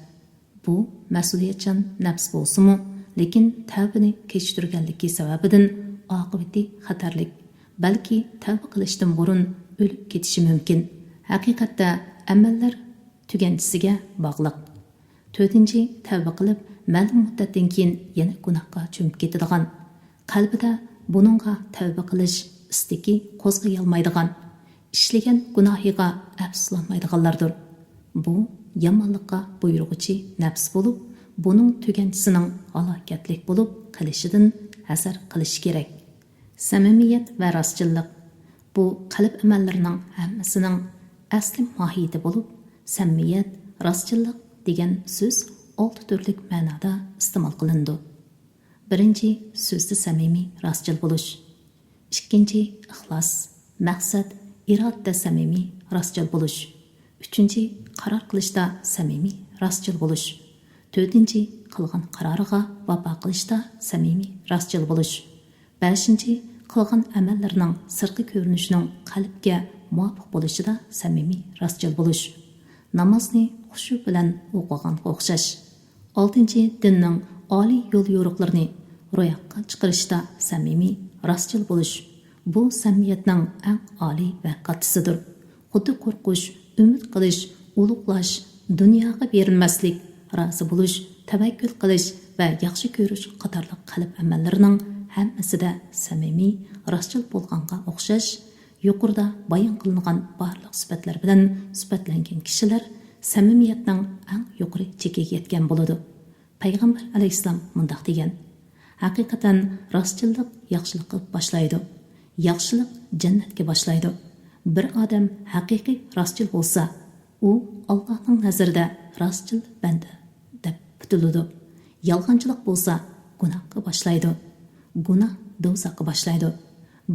بۇ مەسئۇلىيەتچان نەپس بولسىمۇ، لېكىن تەۋبىنى كېچىكتۈرگەنلىكى سەۋەبىدىن ئاقىۋىتى خەتەرلىك، بەلكى تەۋبە قىلىشتىن بۇرۇن ئۆلۈپ كېتىشى مۇمكىن. ھەقىقەتتە ئەمەللەر تۈگەنچىسىگە باغلىق. تۆتىنچى، تەۋبە قىلىپ، مەلۇم مۇددەتتىن كېيىن يەنە گۇناھقا چۆمۈپ كېتىدىغان، قەلبىدە بۇنىڭغا تەۋبە قىلىش ئىستىكى قوزغىيالمايدىغان، ئىشلىگەن گۇناھىغا ئەپسۇسلانمايدىغانلاردۇر. بۇ يامانلىققا بۇيرۇغۇچى نەپس بولۇپ، بۇنىڭ تۈگەنچىسىنىڭ ھالاكەتلىك بولۇپ قېلىشىدىن ھەزەر قىلىش كېرەك. سەمىمىيەت ۋە راستچىللىق، بۇ قەلب ئەمەللىرىنىڭ ھەممىسىنىڭ ئەسلى ماھىيىتى بولۇپ، سەمىمىيەت، راستچىللىق دېگەن سۆز ئالتە تۈرلۈك مەنادا ئىستېمال قىلىنىدۇ. بىرىنچى، سۆزدە سەمىمىي، راستچىل بولۇش. ئىككىنچى، ئىخلاس، مەقسەت، ئىرادىدە سەمىمىي، راستچىل بولۇش. ئۈچىنچى، قارار قىلىشتا سەمىمىي، راستچىل بولۇش. تۆتىنچى، قىلغان قارارىغا ۋاپا قىلىشتا سەمىمىي، راستچىل بولۇش. بەشىنچى، قىلغان ئەمەللىرىنىڭ سىرتقى كۆرۈنۈشىنىڭ قەلبكە مۇۋاپىق بولۇشىدا سەمىمىي، راستچىل بولۇش. نامازنى خۇشۇ بىلەن ئوقۇغانغا ئوخشاش. ئالتىنچى، دىننىڭ ئالىي يول يورۇقلىرىنى روياپقا چىقىرىشتا سەمىمىي، راستچىل بولۇش. بۇ سەمىمىيەتنىڭ ئەڭ ئالىي ۋە كاتتىسىدۇر. خۇددى قورقۇش، ئۈمىد قىلىش، ئۇلۇغلاش، دۇنياغا بېرىلمەسلىك، رازى بولۇش، تەۋەككۈل قىلىش ۋە ياخشى كۆرۈش قاتارلىق قەلب ئەمەللىرىنىڭ ھەممىسىدە سەمىمىي، راستچىل بولغانغا ئوخشاش، يۇقىرىدا بايان قىلىنغان بارلىق سۈپەتلەر بىلەن سۈپەتلەنگەن كىشىلەر سەمىمىيەتنىڭ ئەڭ يۇقىرى چېكىگە يەتكەن بولىدۇ. پەيغەمبەر ئەلەيھىسسالام مۇنداق دېگەن: «ھەقىقەتەن راستچىللىق ياخشىلىققا باشلايدۇ، ياخشىلىق جەننەتكە باشلايدۇ. بىر ئادەم ھەقىقىي راستچىل بولسا، ئۇ ئاللاھنىڭ نەزىرىدە راستچىل بەندە دەپ پۈتۈلىدۇ. يالغانچىلىق بولسا گۇناھقا باشلايدۇ، گۇناھ دوزاخقا باشلايدۇ.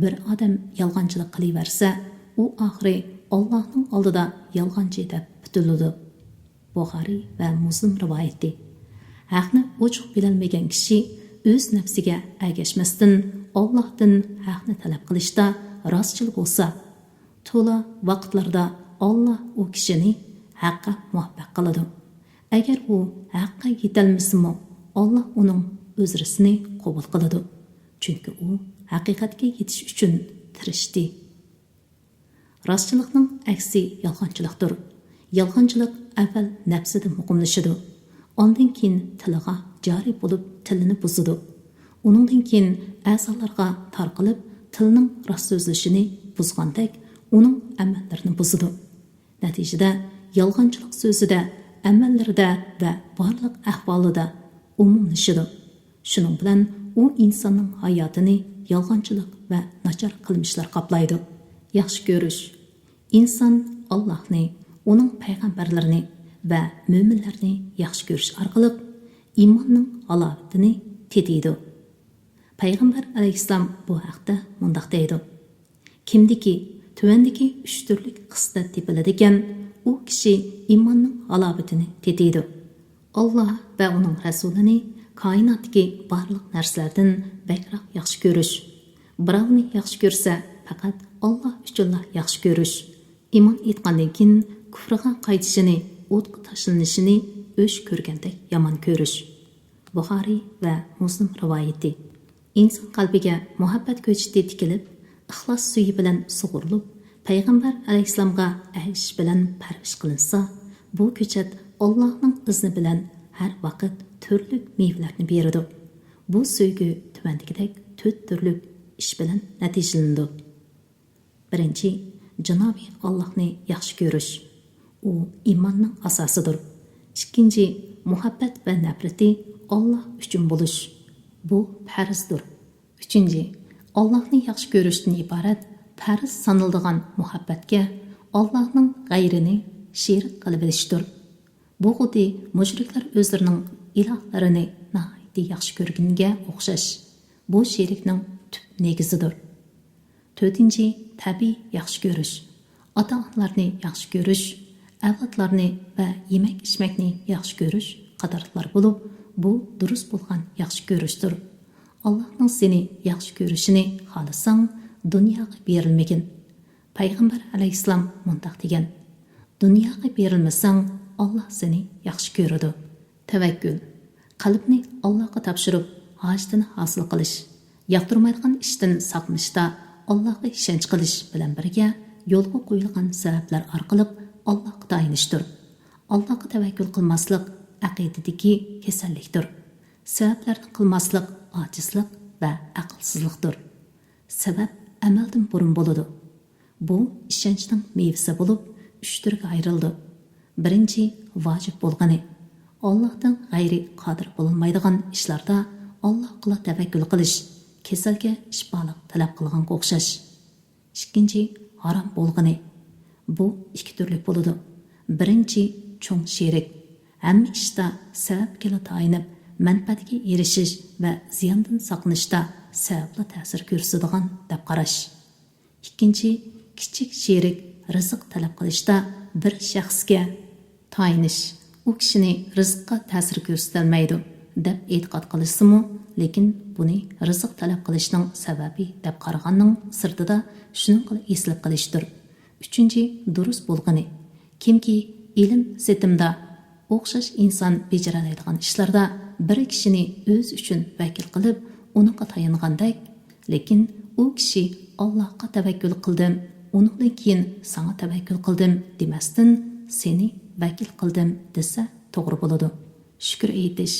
بىر ئادەم يالغانچىلىق قىلىۋەرسە، ئۇ ئاخىرى ئاللاھنىڭ ئالدىدا يالغانچى دەپ پۈتۈلىدۇ.» بۇخارىي ۋە مۇسلىم رىۋايىتى. ھەقنى ئوچۇق بىلەلمىگەن كىشى ئۆز نەپسىگە ئەگەشمەستىن، ئاللاھتىن ھەقنى تەلەپ قىلىشتا راستچىل بولسا، تولا ۋاقىتلاردا ئاللاھ ئۇ كىشىنى ھەققە مۇۋەپپەق قىلىدۇ. ئەگەر ئۇ ھەققە يېتەلمىسىمۇ، ئاللاھ ئۇنىڭ ئۆزرىسىنى قوبۇل قىلىدۇ. چۈنكى ئۇ ھەقىقەتكە يېتىش ئۈچۈن تىرىشتى. راستچىلىقنىڭ ئەكسى يالغانچىلىقتۇر. يالغانچىلىق ئەۋۋەل نەپسىدە مۇقىملىشىدۇ. ئاندىن كېيىن تىلىغا جارى بولۇپ، تىلىنى بۇزىدۇ. ئۇنىڭدىن كېيىن ئەزالارغا تارقىلىپ، تىلنىڭ راست سۆزلىشىنى بۇزغاندەك، ئۇنىڭ ئەمەللىرىنى بۇزىدۇ. نەتىجىدە، يالغانچىلىق سۆزىدە، ئەمەللىرىدە ۋە بارلىق ئەھۋالىدا ئومۇملىشىدۇ. شۇنىڭ بىلەن ئۇ ئىنساننىڭ ھاياتىنى يالغانچىلىق ۋە ناچار قىلمىشلار قاپلايدۇ. ياخشى كۆرۈش. ئىنسان ئاللاھنى، ئۇنىڭ پەيغەمبەرلىرىنى ۋە مۆمىنلەرنى ياخشى كۆرۈش ئارقىلىق ئىماننىڭ ھالاۋىتىنى تېتىيدۇ. پەيغەمبەر ئەلەيھىسسالام بۇ ھەقتە مۇنداق دەيدۇ: «كىمدىكى تۆۋەندىكى ئۈچ تۈرلۈك خىسلەت تېپىلىدىكەن، ئۇ كىشى ئىماننىڭ ھالاۋىتىنى تېتىيدۇ. ئاللاھ ۋە ئۇنىڭ رەسۇلىنى كائىناتتىكى بارلىق نەرسىلەردىن بەكرەك ياخشى كۆرۈش. بىراۋنى ياخشى كۆرسە، پەقەت ئاللاھ ئۈچۈنلا ياخشى كۆرۈش. ئىمان ئېيتقاندىن كېيىن كۇفرىغا قايتىشىنى، ئوتقا تاشلىنىشىنى ئۆچ كۆرگەندەك يامان كۆرۈش.» بۇخارىي ۋە مۇسلىم رىۋايىتى. ئىنسان قەلبىگە مۇھەببەت كۆچىتى تىكىلىپ، ئىخلاس سۈيى بىلەن سۇغۇرۇلۇپ، پەيغەمبەر ئەلەيھىسسالامغا ئەگىشىش بىلەن پەرۋىش قىلىنسا، بۇ كۆچەت ئاللاھنىڭ ئىزنى بىلەن ھەر ۋاقىت تۈرلۈك مېۋىلەرنى بېرىدۇ. بۇ سۆيگۈ تۆۋەندىكىدەك تۆت تۈرلۈك ئىش بىلەن نەتىجىلىنىدۇ. بىرىنچى، جانابى ئاللاھنى ياخشى كۆرۈش. ئۇ ئىماننىڭ ئاساسىدۇر. ئىككىنچى، مۇھەببەت ۋە نەپرىتى ئاللاھ ئۈچۈن بولۇش. بۇ پەرزدۇر. ئۈچىنچى، ئاللاھنى ياخشى كۆرۈشتىن ئىبارەت پەرز سانىلىدىغان مۇھەببەتكە ئاللاھنىڭ غەيرىنى شېرىك قىلىۋېلىشتۇر. بۇ خۇددى مۇشرىكلار ئۆزلىرىنىڭ ئىلاھلىرىنى ناھايىتى ياخشى كۆرگىنىگە ئوخشاش. بۇ شېرىكنىڭ تۈپ نېگىزىدۇر. تۆتىنچى، تەبىئىي ياخشى كۆرۈش. ئاتا-ئانىلارنى ياخشى كۆرۈش، ئەۋلادلارنى ۋە يېمەك-ئىچمەكنى ياخشى كۆرۈش قاتارلىقلار بولۇپ، بۇ دۇرۇس بولغان ياخشى كۆرۈشتۇر. ئاللاھنىڭ سېنى ياخشى كۆرۈشىنى خالىساڭ، دۇنياغا بېرىلمىگىن. پەيغەمبەر ئەلەيھىسسالام مۇنداق دېگەن: «دۇنياغا بېرىلمىسەڭ، ئاللاھ سېنى ياخشى كۆرىدۇ.» تەۋەككۈل. قەلبنى ئاللاھقا تاپشۇرۇپ، ھاجىتىنى ھاسىل قىلىش. ياقتۇرمايدىغان ئىشتىن ساقلىنىشتا ئاللاھقا ئىشەنچ قىلىش بىلەن بىرگە، يولغا قويۇلغان سەۋەبلەر ئارقىلىق ئاللاھقا تايىنىشتۇر. ئاللاھقا تەۋەككۈل قىلماسلىق ئەقىدىدىكى كېسەللىكتۇر. سەۋەبلەرنى قىلماسلىق ئاجىزلىق ۋە ئەقىلسىزلىقتۇر. سەۋەب ئەمەلدىن بۇرۇن بولىدۇ. بۇ ئىشەنچنىڭ مېۋىسى بولۇپ، ئۈچ تۈرگە ئايرىلىدۇ. بىرىنچى، ۋاجىپ بولغىنى. ئاللاھتىن غەيرى قادىر بولۇنمايدىغان ئىشلاردا ئاللاھقىلا تەۋەككۈل قىلىش، كېسەلگە شىپالىق تەلەپ قىلغانغا ئوخشاش. ئىككىنچى، ھارام بولغىنى. بۇ ئىككى تۈرلۈك بولىدۇ. بىرىنچى، چوڭ شېرىك. ھەممە ئىشتا سەۋەبكىلا تايىنىپ، مەنپەئەتكە ئېرىشىش ۋە زىياندىن ساقلىنىشتا سەۋەبلا تەسىر كۆرسىتىدىغان دەپ قاراش. ئىككىنچى، كىچىك شېرىك. رىزىق تەلەپ قىلىشتا بىر شەخسكە تايىنىش ئۇ كىشىنى رىزىققا تەسىر كۆرسىتەلمەيدۇ، دەپ ئېتىقاد قىلىشسىمۇ، لېكىن بۇنى رىزىق تەلەپ قىلىشنىڭ سەۋەبى دەپ قارىغاننىڭ سىرتىدا شۇنىڭغىلا ئېسىلىپ قېلىشتۇر. ئۈچىنچى، دۇرۇس بولغىنى. كىمكى ئىلىم سېتىمدا ئوخشاش ئىنسان بېجىرەلەيدىغان ئىشلاردا بىر كىشىنى ئۆزى ئۈچۈن ۋەكىل قىلىپ، ئۇنىڭغا تايانغاندەك، لېكىن ئۇ كىشى «ئاللاھقا تەۋەككۈل قىلدىم، ئۇنىڭدىن كېيىن ساڭا تەۋەككۈل قىلدىم» دېمەستىن، «سېنى ۋەكىل قىلدىم» دېسە توغرا بولىدۇ. شۈكۈر ئېيتىش.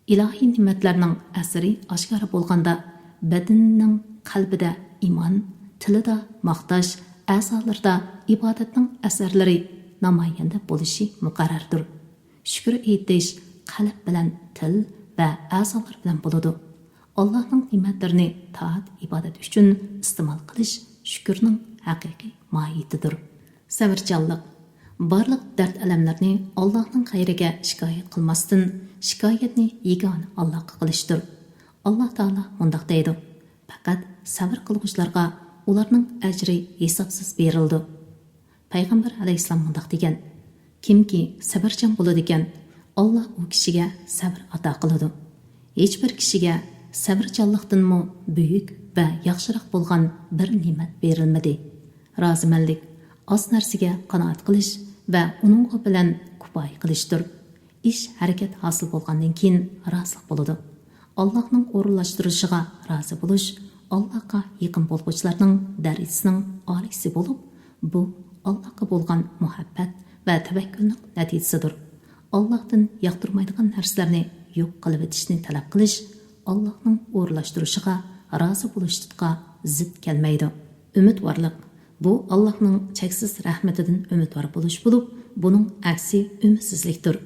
ئىلاھىي نېمەتلەرنىڭ ئەسىرى ئاشكارا بولغاندا، بەدىنىنىڭ قەلبىدە ئىمان، تىلىدا ماختاش، ئەزالىرىدا ئىبادەتنىڭ ئەسەرلىرى نامايەندە بولۇشى مۇقەررەردۇر. شۈكۈر ئېيتىش قەلب بىلەن، تىل ۋە ئەزالار بىلەن بولىدۇ. ئاللاھنىڭ نېمەتلىرىنى تائەت-ئىبادەت ئۈچۈن ئىستېمال قىلىش شۈكۈرنىڭ ھەقىقىي ماھىيىتىدۇر. سەۋرچانلىق. بارلىق دەرد-ئەلەملەرنى ئاللاھنىڭ غەيرىگە شىكايەت قىلماستىن، شىكايەتنى يېگانە ئاللاھقا قىلىشتۇر. ئاللاھ تائالا مۇنداق دەيدۇ: «پەقەت سەۋر قىلغۇچىلارغا ئۇلارنىڭ ئەجرى ھېسابسىز بېرىلىدۇ.» پەيغەمبەر ئەلەيھىسسالام مۇنداق دېگەن: «كىمكى سەۋرچان بولىدىكەن، ئاللاھ ئۇ كىشىگە سەۋر ئاتا قىلىدۇ.» ھېچبىر كىشىگە سەۋرچانلىقتىنمۇ بۈيۈك ۋە ياخشىراق بولغان بىر نېمەت بېرىلمىدى. رازىمەنلىك ئاز نەرسىگە قانائەت قىلىش ۋە ئۇنىڭغا بىلەن كۇپايە قىلىشتۇر. ئىش ھەرىكەت ھاسىل بولغاندىن كېيىن رازىلىق بولىدۇ. ئاللاھنىڭ ئورۇنلاشتۇرۇشىغا رازى بولۇش ئاللاھقا يېقىن بولغۇچىلارنىڭ دەرىجىسىنىڭ ئالىيسى بولۇپ، بۇ ئاللاھقا بولغان مۇھەببەت ۋە تەۋەككۈلنىڭ نەتىجىسىدۇر. ئاللاھتىن ياقتۇرمايدىغان نەرسىلەرنى يوق قىلىۋېتىشنى تەلەپ قىلىش ئاللاھنىڭ ئورۇنلاشتۇرۇشىغا رازى بولۇشلۇققا زىت كەلمەيدۇ. ئۈمىدۋارلىق، بۇ ئاللاھنىڭ چەكسىز رەھمىتىدىن ئۈمىدۋار بولۇش بولۇپ، بۇنىڭ ئەكسى ئۈمىدسىزلىكتۇر.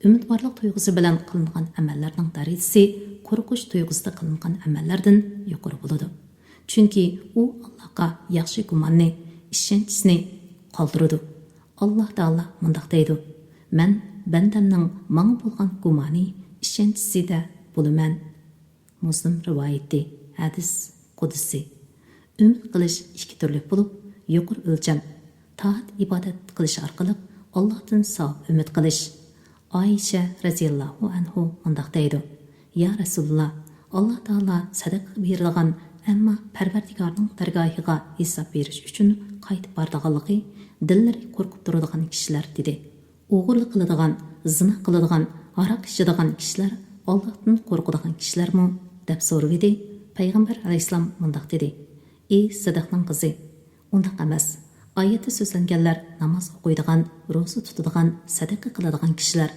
ئۈمىدۋارلىق تۇيغۇسى بىلەن قىلىنغان ئەمەللەرنىڭ دەرىجىسى قورقۇش تۇيغۇسىدا قىلىنغان ئەمەللەردىن يۇقىرى بولىدۇ. چۈنكى ئۇ ئاللاھقا ياخشى گۇماننى، ئىشەنچىسىنى قالدۇرىدۇ. ئاللاھ تائالا مۇنداق دەيدۇ: «مەن بەندەمنىڭ ماڭا بولغان گۇمانى، ئىشەنچىسىدە بولىمەن.» مۇسلىم رىۋايىتى. ھەدىس قۇدسى. ئۈمىد قىلىش ئىككى تۈرلۈك بولۇپ، يۇقىرى ئۆلچەم، تائەت-ئىبادەت قىلىش ئارقىلىق ئاللاھتىن ساۋاب ئۈمىد قىلىش. ئائىشە رەزىياللاھۇ ئەنھۇ مۇنداق دەيدۇ: «يا رەسۇلاللا، ئاللاھ تائالا سەدىقىگە بېرىلغان، ئەمما پەرۋەردىگارنىڭ دەرگاھىغا ھېساب بېرىش ئۈچۈن قايتىپ بارىدىغانلىقى، دىللىرى قورقۇپ تۇرىدىغان كىشىلەر» دېدى. ئوغرىلىق قىلىدىغان، زىنا قىلىدىغان، ھاراق ئىچىدىغان كىشىلەر ئاللاھتىن قورقىدىغان كىشىلەرمۇ؟ دەپ سورىۋىدى. پەيغەمبەر ئەلەيھىسسالام مۇنداق دېدى: «ئى سىدىقنىڭ قىزى، ئۇنداق ئەمەس. ئايەتتە سۆزلەنگەنلەر ناماز ئوقۇيدىغان، روزا تۇتىدىغان، سەدىقە قىلىدىغان كىشىلەر.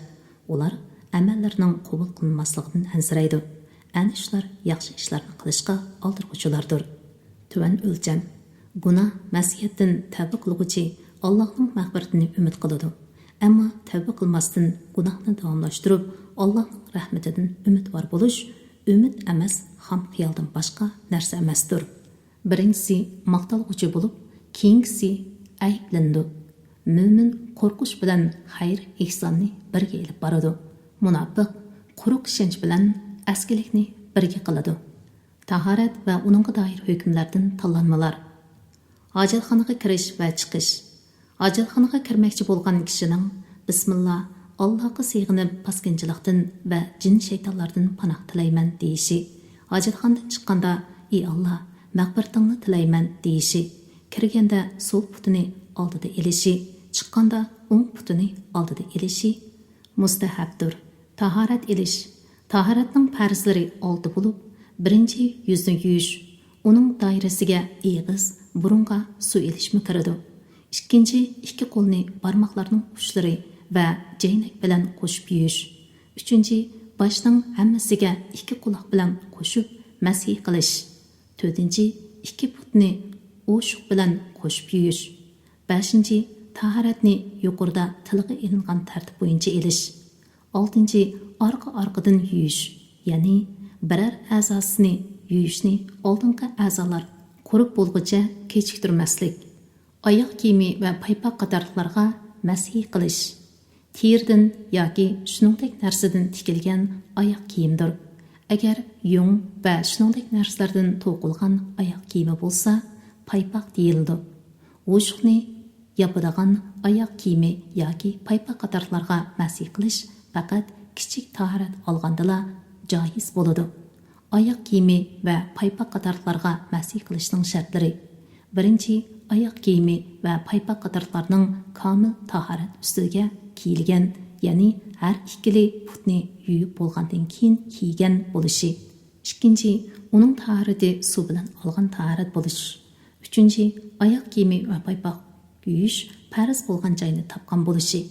ئۇلار ئەمەللىرىنىڭ قوبۇل قىلىنماسلىقىدىن ئەنسىرەيدۇ. ئەنە شۇلار ياخشى ئىشلارنى قىلىشقا ئالدىرغۇچىلاردۇر.» تۆۋەن ئۆلچەم. گۇناھ، مەسىيەتتىن تەۋبە قىلغۇچى ئاللاھنىڭ مەغپىرىتىنى ئۈمىد قىلىدۇ. ئەمما تەۋبە قىلماستىن، گۇناھنى داۋاملاشتۇرۇپ، ئاللاھنىڭ رەھمىتىدىن ئۈمىدۋار بولۇش ئۈمىد ئەمەس، خام خىيالدىن باشقا نەرسە ئەمەستۇر. بىرىنچىسى ماختالغۇچى بولۇپ، كېيىنكىسى ئەيىبلىنىدۇ. مۆمىن قورقۇش بىلەن خەير-ئېھساننى بىرگە ئېلىپ بارىدۇ. مۇناپىق قۇرۇق ئىشەنچ بىلەن ئەسكىلىكنى بىرگە قىلىدۇ. تاھارەت ۋە ئۇنىڭغا دائىر ھۆكۈملەردىن تاللانمىلار. ھاجەتخانىغا كىرىش ۋە چىقىش. ھاجەتخانىغا كىرمەكچى بولغان كىشىنىڭ «بىسمىللا، ئاللاھقا سېغىنىپ پاسكىنچىلىقتىن ۋە جىن-شەيتانلاردىن پاناھ تىلەيمەن» دېيىشى، ھاجەتخانىدىن چىققاندا «ئى ئاللاھ، مەغپىرىتىڭنى تىلەيمەن» دېيىشى، كىرگەندە سول پۇتىنى ئالدىدا ئېلىشى، چىققاندا ئوڭ پۇتىنى ئالدىدا ئېلىشى مۇستەھەبتۇر. تاھارەت ئېلىش. تاھارەتنىڭ پەرزلىرى ئالتە بولۇپ، بىرىنچى يۈزنى يۇيۇش، ئۇنىڭ دائىرىسىگە ئېغىز، بۇرۇنغا سۇ ئېلىشمۇ كىرىدۇ. ئىككىنچى، ئىككى قولنى بارماقلارنىڭ ئۇچلىرى ۋە جەينەك بىلەن قوشۇپ يۇيۇش. ئۈچىنچى، باشنىڭ ھەممىسىگە ئىككى قۇلاق بىلەن قوشۇپ مەسھى قىلىش. تۆتىنچى، ئىككى پۇتنى ئوشۇق بىلەن قوشۇپ يۇيۇش. بەشىنچى، تاھارەتنى يۇقىرىدا تىلغا ئېلىنغان تەرتىپ بويىچە ئېلىش. ئالتىنچى، ئارقا-ئارقىدىن يۇيۇش، يەنى بىرەر ئەزاسىنى يۇيۇشنى ئالدىنقى ئەزالار قۇرۇپ بولغۇچە كېچىكتۈرمەسلىك. ئاياغ كىيىمى ۋە پايپاق قاتارلىقلارغا مەسھى قىلىش. تېرىدىن ياكى شۇنىڭدەك نەرسىدىن تىكىلگەن ئاياغ كىيىمدۇر. ئەگەر يۇڭ ۋە شۇنىڭدەك نەرسىلەردىن توقۇلغان ئاياغ كىيىمى بولسا، پايپاق دېيىلىدۇ. ئوشۇقنى ياپىدىغان ئاياغ كىيىمى ياكى پايپاق قاتارلىقلارغا مەسھى قىلىش پەقەت كىچىك تاھارەت ئالغاندىلا جايىز بولىدۇ. ئاياغ كىيىمى ۋە پايپاق قاتارلىقلارغا مەسھى قىلىشنىڭ شەرتلىرى. بىرىنچى، ئاياغ كىيىمى ۋە پايپاق قاتارلىقلارنىڭ كامىل تاھارەت ئۈستىگە كىيىلگەن، يەنى ھەر ئىككىلى پۇتنى يۇيۇپ بولغاندىن كېيىن كىيگەن بولۇشى. ئىككىنچى، ئۇنىڭ تاھارىتى سۇ بىلەن ئالغان تاھارەت بولۇش. ئۈچىنچى، ئاياغ كىيىمى ۋە پايپاق يۇيۇش پەرز بولغان جاينى تاپقان بولۇشى.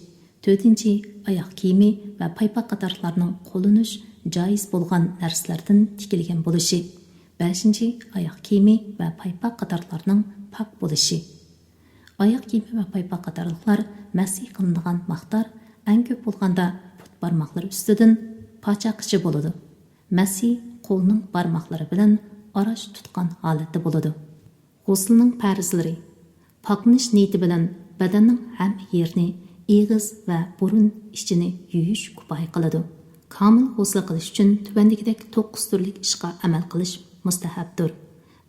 تۆتىنچى، ئاياغ كىيىمى ۋە پايپاق قاتارلىقلارنىڭ قوللىنىش جايىز بولغان نەرسىلەردىن تىكىلگەن بولۇشى. بەشىنچى، ئاياغ كىيىمى ۋە پايپاق قاتارلىقلارنىڭ پاك بولۇشى. ئاياغ كىيىمى ۋە پايپاق قاتارلىقلار مەسھى قىلىنىدىغان مىقدار ئەڭ كۆپ بولغاندا پۇت بارماقلىرى ئۈستىدىن پاچاققىچە بولىدۇ. مەسھى قولنىڭ بارماقلىرى بىلەن ئاراش تۇتقان ھالەتتە بولىدۇ. غۇسلىنىڭ پەرزلىرى. پاكلىنىش نىيىتى بىلەن بەدەننىڭ ھەممە يېرىنى، ئېغىز ۋە بۇرۇن ئىچىنى يۇيۇش كۇپايە قىلىدۇ. كامىل غۇسلى قىلىش ئۈچۈن تۆۋەندىكىدەك توققۇز تۈرلۈك ئىشقا ئەمەل قىلىش مۇستەھەپتۇر.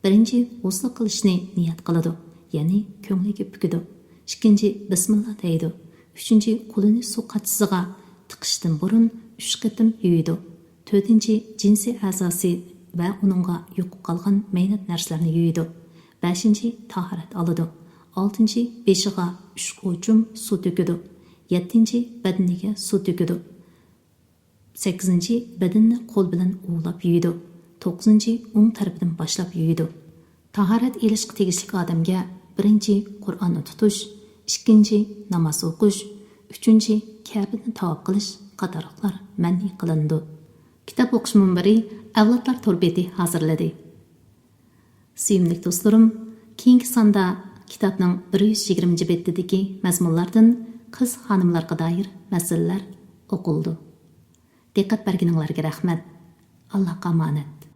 بىرىنچى، غۇسلى قىلىشنى نىيەت قىلىدۇ، يەنى كۆڭلىگە پۈكىدۇ. ئىككىنچى، بىسمىللا دەيدۇ. ئۈچىنچى، قولىنى سۇ قاچىسىغا تىقىشتىن بۇرۇن ئۈچ قېتىم يۇيىدۇ. تۆتىنچى، جىنسىي ئەزاسى ۋە ئۇنىڭغا يۇقۇپ قالغان مەينەت نەرسىلەرنى يۇيىدۇ. بەشىنچى، تاھارەت ئالىدۇ. ئالتىنچى، بېشىغا ئۈچ ئوچۇم سۇ تۆكىدۇ. يەتتىنچى، بەدىنىگە سۇ تۆكىدۇ. سەككىزىنچى، بەدىنىنى قول بىلەن ئۇۋىلاپ يۇيىدۇ. توققۇزىنچى، ئوڭ تەرىپىدىن باشلاپ يۇيىدۇ. تاھارەت ئېلىشقا تېگىشلىك ئادەمگە بىرىنچى، قۇرئاننى تۇتۇش، ئىككىنچى، ناماز ئوقۇش، ئۈچىنچى، كەبىنى تاۋاپ قىلىش قاتارلىقلار مەنئى قىلىنىدۇ. كىتاب ئوقۇش مۇنبىرى ئەۋلادلار تور بېتى ھازىرلىدى. سۆيۈملۈك دوستلىرىم، كېيىنكى ساندا كىتابنىڭ بىر يۈز يىگىرمىنچى بېتىدىكى مەزمۇنلاردىن قىز خانىملارغا دائىر مەسىلىلەر ئوقۇلىدۇ. دىققەت بەرگىنىڭلارغا رەھمەت. ئاللاھقا ئامانەت.